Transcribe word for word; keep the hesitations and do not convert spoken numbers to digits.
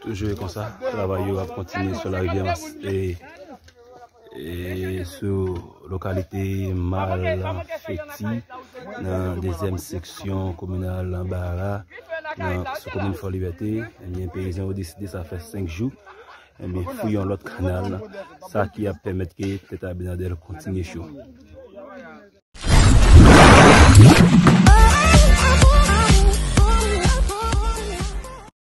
Toujou e konsa, travay yo ap kontinye sou larivyè Mas e, e sou lokalite Malfeti, nan dezyèm seksyon kominal Lanbara, nan sou komin Fò Libète. Ebyen, peyizan yo deside sa fè senk jou, ebyen, fouye yon lòt kanal, sa ki ap pèmèt ke tèt Abinadèl kontinye cho.